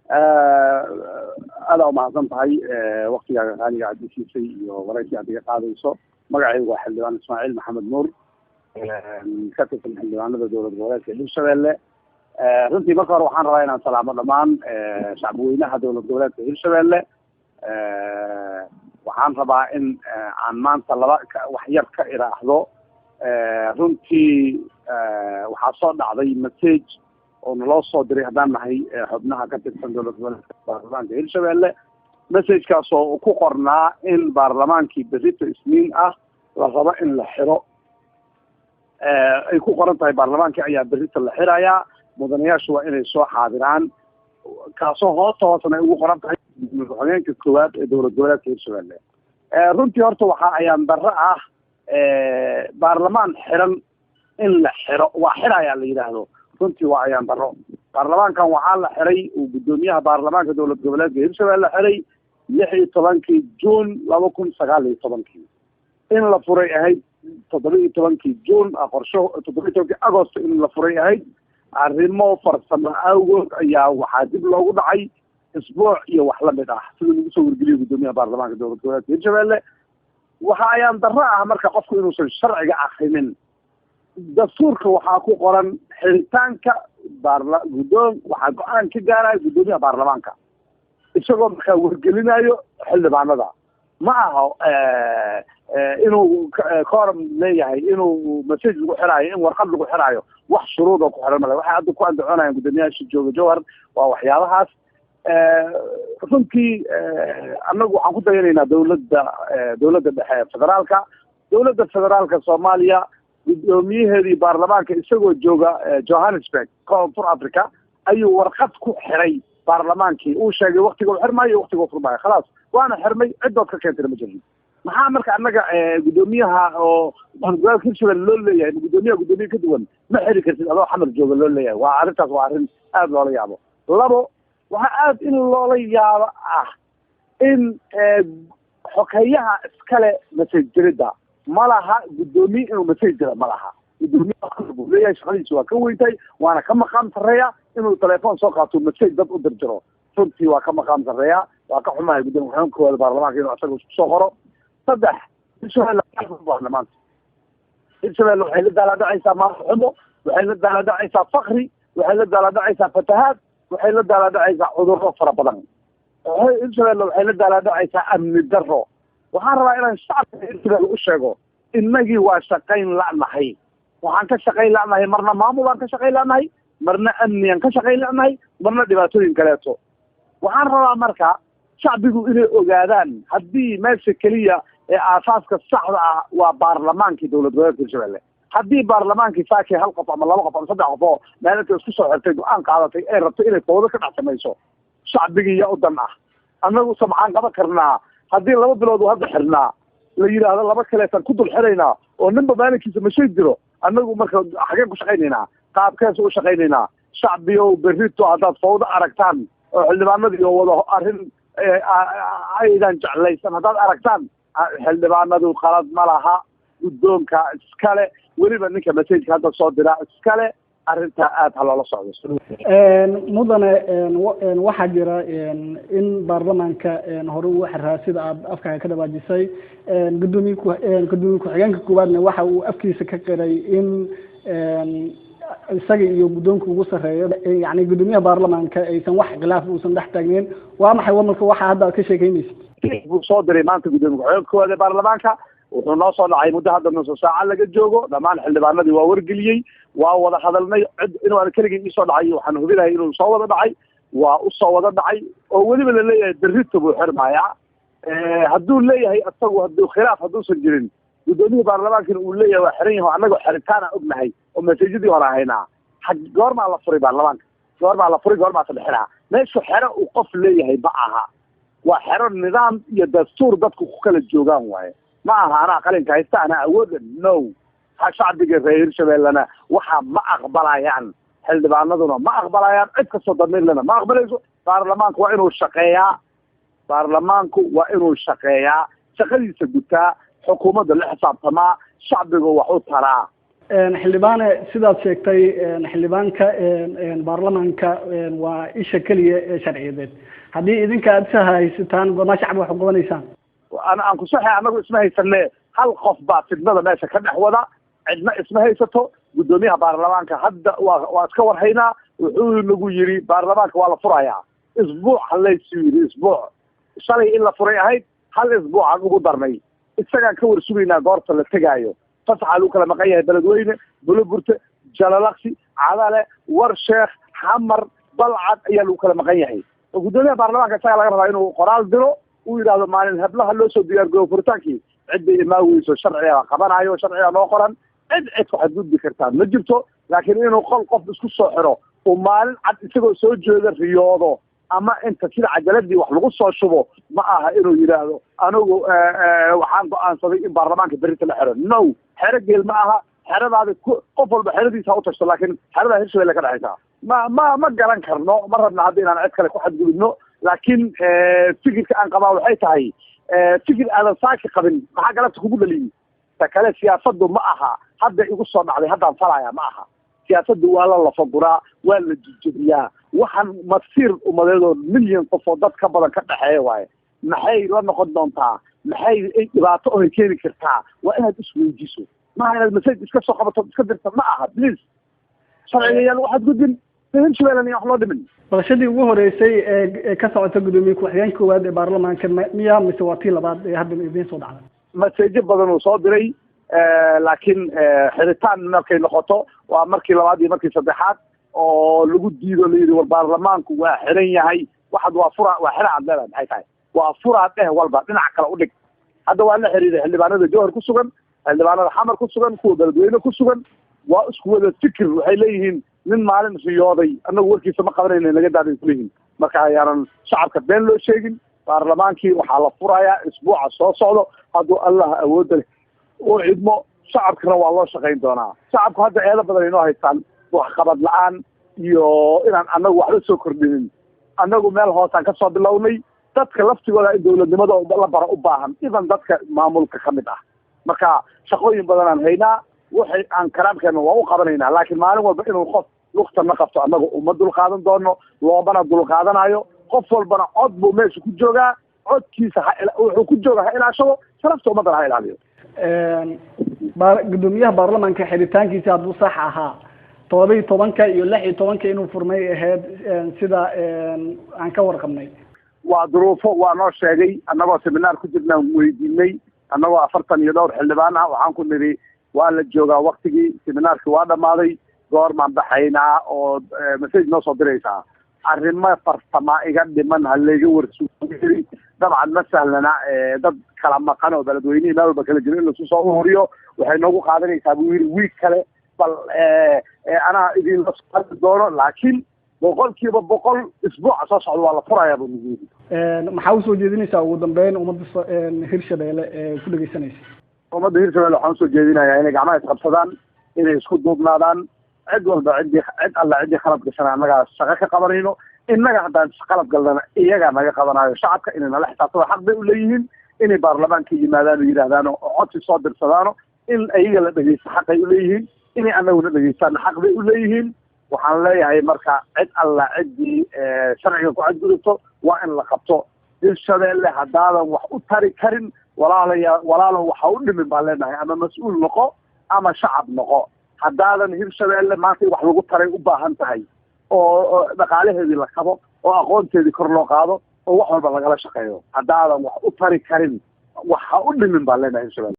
Aada umahadsan tahay waktigaaga qaaliga aad isiisay iyo waraysi aad iga qaadayso. Magacaygu waa Xildhibaan Ismaaciil Maxamed Nuur, ka tirsan xildhibaanada dowlad goboleedka Hirshabelle. Runtii marka hore waxaan rabaa inaan salaamo dhammaan shacbweynaha dowlad goboleedka Hirshabelle. Waxaan rabaa in aan maanta laba wax yar ka iraahdo. Runtii waxaa soo dhacday message oo naloo soo diray haddaan nahay xubnaha ka tirsan dowlad goboleedka baarlamaanka Hirshabelle, messagekaas oo ku qornaa in baarlamaankii berrito Isniin ah la rabo in la xiro. Ay ku qoran tahay baarlamaankii ayaa berrito la xirayaa, mudanayaashu waa inay soo xaadiraan, kaasoo hoosta hoosna ay ugu qoran tahay madaxweyeenka koowaad ee dowlad goboleedka Hirshabelle. Runtii horta waxa ayaan darro ah baarlamaan xiran in la xiro, waa xirayaa la yidhaahdo. Runtii waa ayaan darro. Baarlamaankan waxaa la xiray uu guddoomiyaha baarlamaanka dowlad goboleedka Hirshabelle xiray 16-kii Juun 2019-kii. In la furay ahayd 17-kii Juun, qorsho 17-kii Agost in la furay ahayd. Arrimo farsamo awgood ayaa waxaa dib loogu dhacay isbuuc iyo wax lamid ah, sida lagu soo wargeliyay guddoomiyaha baarlamaanka dowlad goboleedka Hirshabelle. Waxa ayaan darro ah marka qofku inuusan sharciga akrinin. Dastuurka waxaa ku qoran xiritaanka baarla guddoon waxaa go-aan ka gaaraya guddoomiyaha baarlamaanka, isagoo markaa wargelinayo xildhibaanada. Ma aha inuu quorum leeyahay, inuu message lagu xiraayo, in warqad lagu xiraayo. Wax shuruud oo ku xiran male. Waxay hadda ku andacoonayaan guddoomiyaasha jooga Jowhar waa waxyaabahaas. Runtii annagu waxaan ku dayanaynaa dowladda dhexe ee federaalka, dowladda federaalka Soomaaliya. Guddoomiyaheedii baarlamaanka isagoo jooga Johannesburg, Koonfur Africa, ayuu warqad ku xiray baarlamaankii. Uu sheegay waktiga uu xirmaayo, waktiga uu furmaayo. Khalaas, waana xirmay, cidood ka keentayna ma jirin. Maxaa marka annaga guddoomiyaha oo gobolka Hirshabelle loo leeyahay, guddoomiyaha guddoomiye ka duwan ma xiri kartid adoo Xamar jooga loo leeyahay? Waa arrintaas, waa arrin aada loola yaabo. Labo, waxaa aada in loola yaabo ah in xokeyaha iskale message diridda ma laha. Guddoomiye inuu message dira ma laha. Guddoomiye buu leeyahay, shaqadiisa waa ka weyntay, waana ka maqaam sarreeya inuu telefoon soo qaato message dad u dirjiro. Runtii waa ka maqaam sarreeya. Waa ka xumahay gudoomiye ku-xigeenka koowaad baarlamaanka inuu asaga isku soo qoro. Saddex, Hirshabelle baarlamaanka Hirshabelle waxay la daaladhacaysaa maamul xumo, waxay la daaladhacaysaa fakri, waxay la daaladhacaysaa fatahaad, waxay la daaladhacaysaa cudurro fara badan. Hirshabelle waxay la daaladhacaysaa amni darro. Waxaan rabaa inaan shacabka Hirshabelle u sheego, innagii waa shaqayn la'nahay. Waxaan ka shaqayn la'nahay marna maamul aan ka shaqayn la'nahay, marna amniaan ka shaqayn la'nahay, marna dhibaatooyin kaleeto. Waxaan rabaa marka shacbigu inay ogaadaan haddii meesha keliya ee aasaaska saxda ah waa baarlamaankii dowlad goboleedka Hirshabelle. Haddii baarlamaankii saakii hal qof ama laba qof ama saddex qof oo maalinta isku soo xirtay go-aan qaadatay ay rabto inay fawdo ka dhex samayso, shacbigii yaa u dan ah? Annagu se maxaan qaban karnaa haddii 2 bilood uu hadda xirnaa la yidhaahdo laba kaleetaan ku dul xiraynaa oo ninba maalinkiisa mashay jiro? Annagu marka xageen ku shaqaynaynaa? Qaabkeesu u shaqaynaynaa? Shacbiyow, berrito haddaad fawdo aragtaan oo xildhibaanadii oo wada arrin aydan jeclaysan haddaad aragtaan, xildhibaanadu qalad ma laha, guddoonka iskale, weliba ninka messageka hadda soo diraa iskale. Arrintaa aada ha loola socdo. Mudane, waxaa jira in baarlamaanka hore uu xiraa sida aad afkaaga ka dhawaajisay. Gudoomiye ku-xigeenka koowaadna waxa uu afkiisa ka qiray in isaga iyo guddoonka ugu sarreeyo, yani guddoomiyaha baarlamaanka, aysan wax khilaaf uusan dhex taagneyn. Waa maxay marka waxa hadda aad ka sheekeynaysid? Buu soo diray maanta guddoomiye ku-xigeenka koowaad ee baarlamaanka. Wuxuu noo soo dhacay muddo hadda nuso saaca laga joogo. Dhammaan xildhibaanadii waa wargeliyey, waa wada hadalnay. Cid inuu aan keligii iisoo dhacay waxaan hubinahay inuu soo wada dhacay. Waa usoo wada dhacay oo weliba laleeyahay berrito buu xirmayaa. Hadduu leeyahay isagu, hadduu khilaaf hadduusan jirin, guddoomiyihii baarlamaankina uu leeyahay waa xiran yaho, annagoo xiritaana ognahay oo masaajidii hore haynaa, xag goormaa la furay baarlamaanka? Goormaa la furay? Goormaa la xiraa? Meeshu xero uu qof leeyahay ma aha. Waa xero nidaam iyo dastuur dadku ku kala joogaan waaye. Ma aha anaa qalinka haysta, anaa awooda. No, ha, shacbiga reer Hirshabellena waxa ma aqbalayaan, xildhibaanaduna ma aqbalayaan, cid kastoo damiirlena ma aqbalayso. Baarlamaanku waa inuu shaqeeyaa. Baarlamaanku waa inuu shaqeeyaa, shaqadiisa gutaa, xukuumadda la xisaabtamaa, shacbiga wax u taraa. Xildhibaane, sidaad sheegtay, xildhibaanka baarlamaanka waa isha keliya ee sharciyadeed. Haddii idinka aad isa haysataan, goormaa shacabka wax u qabanaysaan? Aan kusaxe, anagu isma haysane. Hal qof baa fidnada meesha ka dhex wada, cidna isma haysato. Guddoomiyaha baarlamaanka hadda waa iska warhaynaa. Wuxuu nagu yiri baarlamaanka waa la furayaa isbuuc, halaysu yiri isbuuc. Shalay in la furay ahayd, hal isbuucaan ugu darnay. Isagaan ka warsugaynaa goorta la tegaayo. Fasaxaa lagu kala maqan yahay: Beledweyne, Buloburte, Jalalaqsi, Cadale, Warsheekh, Xamar, Balcad ayaa lagu kala maqan yahay. Guddoomiyaha baarlamaanka isagaa laga rabaa inuu qoraal diro, uu yidhaahdo maalin heblaha loo soo diyaargoobo furitaankii. Cidday imaa weyso sharciga qabanayo, sharciga noo qoran. Cid ku xadgudbi kartaa ma jirto. Laakiin inuu qol qof isku soo xiro, uu maalin cad isagoo soo jeeda riyoodo, ama inta sida cajaladii wax lagu soo shubo, ma aha inuu yidhaahdo anigu waxaan go-aansaday in baarlamaanka berrita la xero. No, xero geel ma aha. Xeradaadi qof walba xeradiisa ha u tashto, laakiin xeradaa Hirshabelle ka dhexaysaa ma garan karno. Ma rabna hadda inaan cid kale ku xadgudubno, laakiin fikirka aan qabaa waxay tahay fikir aadan saaki qabin maxaa galabta kugu dhaliyey? Ta kale, siyaasaddu ma aha hadda igu soo dhacday haddaan falaya, ma aha. Siyaasaddu waa la lafaguraa, waa la jejebiyaa. Waxaan masiir umadeedoo milyan qof oo dad ka badan ka dhexeeya waaye. Maxay la noqon doontaa? Maxay dhibaato ohay keeni kartaa? Waa inaad isweydiiso, maaha inaad message iska soo qabato iska dirta, ma aha. Please, sharciga yaan waxaad gudbin, Hirshabelle wax loo dhimin. Balashadii ugu horeysay ee ka socota guddoomiye ku-xigeenka koowaad ee baarlamaanka miya, mise waa tii labaad ee hadda idiin soo dhacday? Messageyo badan uu soo diray, laakiin xiritaan markay noqoto waa markii labaad iyo markii saddexaad oo lagu diido, layidhi war baarlamaanku waa xiran yahay. Waxaad waa fura, waa xira aad leedahay, maxay tahay? Waa furaa dheh walba, dhinac kale u dhig. Hadda waa la xiriiray xildhibaanada Jowhar ku sugan, xildhibaanada Xamar ku sugan, kuwa Beledweyne ku sugan. Waa isku wada fikir. Waxay leeyihiin nin maalin riyooday annagu warkiisa ma qabanayna, naga daabay kuleeyihiin. Marka ayaanan shacabka been loo sheegin. Baarlamaankii waxaa la furayaa isbuuca soo socdo hadduu Allah awoodda leh u cidmo. Shacabkana waa loo shaqayn doonaa. Shacabku hadda eedo badan inoo haystaan, waxqabad la-aan iyo inaan annagu waxba soo kordhinin. Annagu meel hoosaan kasoo bilownay. Dadka laftigooda in dawladnimada la baro u baahan, idan dadka maamulka ka mid ah. Marka shaqooyin badanaan haynaa, waxay aan karaamkeena waa u qabanaynaa, laakiin maalin walba inuu qof lugta na qabto annaga uma dulqaadan doono, loomana dulqaadanayo. Qof walbana cod buu meesha ku joogaa, codkiisa ha wuxuu ku jooga ha ilaashado, sharafta ummaddana ha ilaaliyo. Guddoomiyaha baarlamaanka xiritaankiisa hadduu sax ahaa, 17-ka iyo 16-ka inuu furmay ahayd, sida aan ka warqabnay. Waa duruufo, waa noo sheegay. Annagoo seminaar ku jirnaan weydiinay, annagoo 40 iyo dhowr xildhibaan ah. Waxaan ku nidhi waa la joogaa waktigii, seminaarkii waa dhamaaday, goormaan baxaynaa oo message noo soo diraysaa? Arrimo farsamaa iga dhiman, halayga warsugi. Dabcan ma sahlana dad kala maqan oo beledweynihii meel walba kala jiro in lasu soo ururiyo. Waxay noogu qaadanaysaa buu yidhi wiig kale. Bal anaa idinla soo doono, laakiin 100% isbuuca soo socda waa la furayaa buu nagu yidhi. Maxaa usoo jeedinaysaa ugu dambeyn ummadda Hirshabeelle ee ku dhegeysanaysa? Ummadda Hirshabelle waxaan usoo jeedinayaa inay gacmaha isqabsadaan, inay isku duubnaadaan. Cid walba, ciddii, cid alla ciddii khalad gashana annagaa shaqo ka qabanayno. Innaga haddaan qalad galnana iyagaa naga qabanayo. Shacabka inay nala xisaabtada xaq bay uleeyihiin, inay baarlamaanka yimaadaan oo yidhaahdaan oo codsi soo dirsadaano, in iyaga la dhegeysto xaqay uleeyihiin, inay annaguna dhegeystaanna xaq bay uleeyihiin. Waxaan leeyahay marka cid alla ciddii sharciga ku xadgudubto waa in la qabto. Hirshabeelle haddaadan wax u tari karin, walaalaya, walaalow, waxa u dhimin baan leenahay. Ama mas-uul noqo ama shacab noqo. Haddaadan Hirshabeelle maanta in wax lagu taray u baahan tahay, oo dhaqaalaheedii la kabo, oo aqoonteedii kor loo qaado, oo wax walba lagala shaqeeyo, haddaadan wax u tari karin, wax ha u dhimin baan leenahay Hirshabelle.